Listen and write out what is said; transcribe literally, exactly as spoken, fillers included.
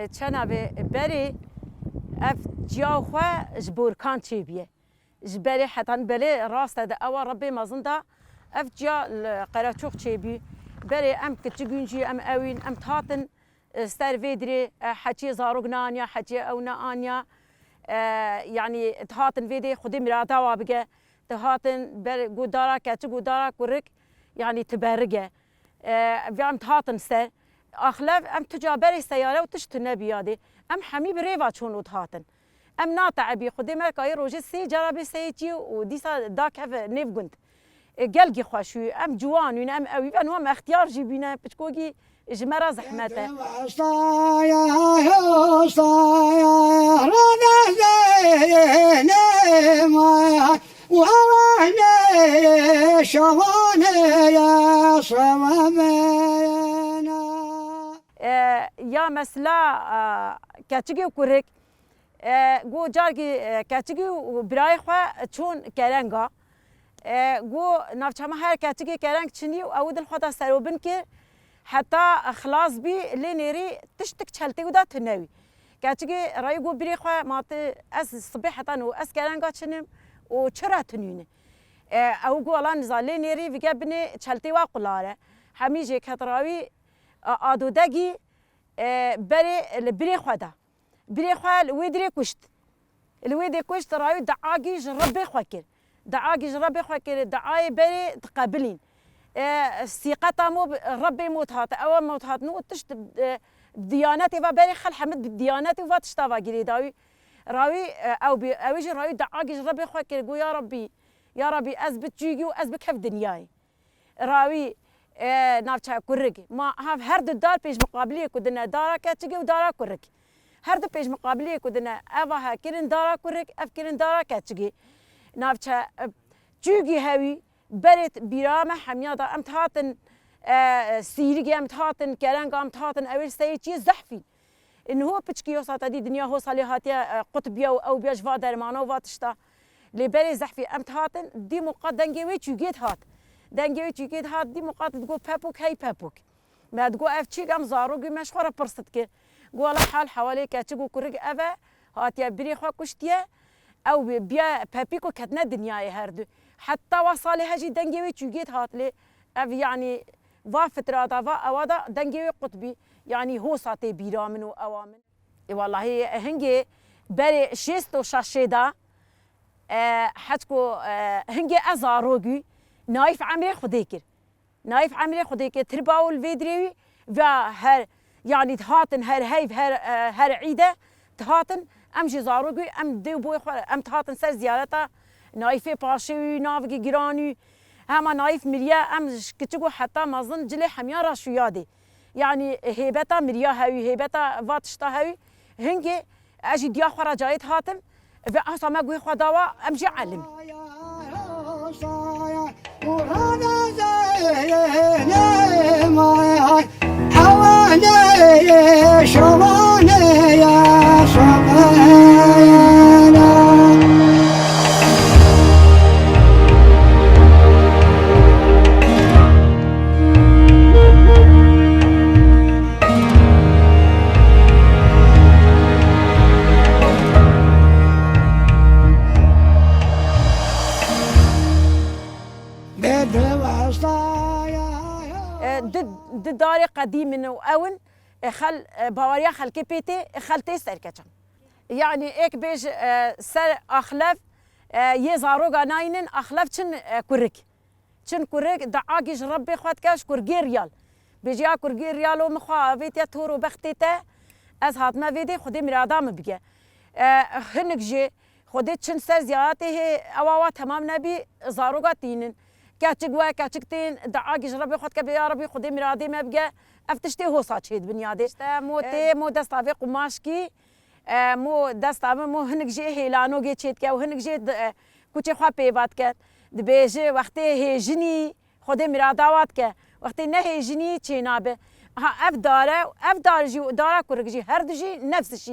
Çenabê berê ev ciya xwe ji borkan çêbûye. Ji berê hetan belê rast e, di ewa Rebbê mezin de ev ciya li Qereçox çêbû. Berê em kiçik in jî em ewîn, em dihatin, e, ser vê dirê, e, heçiyê zarok neaniya, heçiyê ew neaniya. E, yanî dihatin vê dê Xwedê mirada wa bige. Dihatin ber ku dara keçik û dara kurik, yanî tiberige. E, vê em dihatin ser. Axlev em tu ca berê seyare û tişt tune bî yadê. Em hemî bi rêva çûn û dihatin. Em nateebî, Xwedê me kayê rojê sê cara bê seyê çiyê û dîsa dakev nêv gund. E, gelgî xweş û em ciwan û em ewî ve, wan me extiyar jî bîne, piçkokî ji me re zehmet e. E, ya mesela, e, keçikê û kurik, e, got carkî, e, keçikî û birayê xwe çûn kerenga. E, got navça me her keçikê kereng çinî û ew dil xwe da serobin kir. Heta xilas bî, lê nêrî tiştik çeltê wî da tune wî. Keçikê rayî got birê xwe, ma tu ez sibê heta no ez kerenga çinim û çi re tunîne? E, ew got wala niza, lê nêrî vige binê çeltê wa qular e. Hemî jê ket rawî, e, adodegî, e, berê li birê xwe da. Birê xwe li wê dirê kuşt. Li wê dê kuşt, rawî duagî ji Rebbê xwe kir. Duagî ji Rebbê xwe kir, duayê berê diqebilîn. E, sîqeta mo bi Rebbê mo dihat, ewa mo dihat, no tişt, e, diyanetê va berê xel hemid bi diyanetê va tişta va girêdawî. Rawî, e, ew bi, ew jî rawî duagî ji Rebbê xwe kir, got ya Rebbî, ya Rebbî ez bi çûgî û ez bikev dinyayê. Rawî, e, navçeya kurik. Ma hev her du dar pêşmiqabiliyê ku dine, dara keçikê û dara kurik. Her du pêşmiqabiliyê ku dine, eva he kirin dara kurik, ev kirin dara keçikê. Navçe, e, çûgî hewî, berê t-, bîra me hemiya da em dihatin, e, sîrigê em dihatin, kerenga em dihatin, ew ê seyê çiyê zehfîn. Niho piçkî yo sate dî dinya ho salê hatiye, e, qut biya û ew biya ji va dermana û va tişta. Lê berê zehfî em dihatin, dî muqa dengê wê çûgê dihat. Dengê wê çûgê dihat, dî muqa digot pepûk hey pepûk. Me digot ev çîk em zarokî me ji xwe re pirs dikir. Got wela hal hewalê keçik û kurik ev e, hatiye birê xwe kuştiye, ew biya pepîk û ketine dinyayê her du. Heta wa salê he jî dengê wê çûgê dihat lê ev yanî va fitrata va ewa da dengê wê qut bî. Yanî hosa tê bîra min û ewa min. Ê wellahî, hingê berê şêst û şeşê de, e, hetko, e, hingê ez zarok bû, nayîf emrê Xwedê kir. Nayîf emrê Xwedê kir, tirba û li vê dirê wî, ve her, yanî dihatin her heyv, her, e, her îde dihatin, em jî zarok bû, em dê û boyê xwe, em dihatin ser ziyareta nayîfê paşê wî, navekî giran û hema nayîf miriye, em ji kiçik û heta mezin cilê hemiya re şûyadê. Yanî hêbeta miriya hewî, hêbeta va tişta hewî. Hingê ez jî diya xwe re cayê dihatim. Ve asa me guhê xwe dawa, em jî elim. E, di, di darê qedîm in û ew in, e, xel-, e, baweriya xelkê pê tê, e, xel tê serkeçan. Yanî êk bêj, e, ser axlev, e, yê zaroga nayînin, axlev çin, e, kurik. Çin kurik, duagî ji Rebbê xwe dike ji kurgê riyal. Bêjî ya kurgê riyalo min xwe avêtiye tor û bextê te, ez hatime vê dê Xwedê mirada min bige. E, hinik jê Xwedê çin ser ziyaretê hê ewa wa temam nebî, zaroga tînin. Keçik we, keçik tên, duagî ji Rebbê xwe dike, bê ya Rebbî Xwedê miradê me bige, ev tiştê hosa çê dibin yadê. İşte mo tê, mo desta vê qumaşkî, e, mo desta min, mo hinik jê hêlanogê çê dike û hinik jê di, e, kuçê xwe pêva dike. Dibêje, wextê hêjinî, Xwedê mirada wa dike. Wextê nehêjinî çê nabe. Ha, ev dar e, ev dar jî û dara kurik jî, her du jî nefs şîn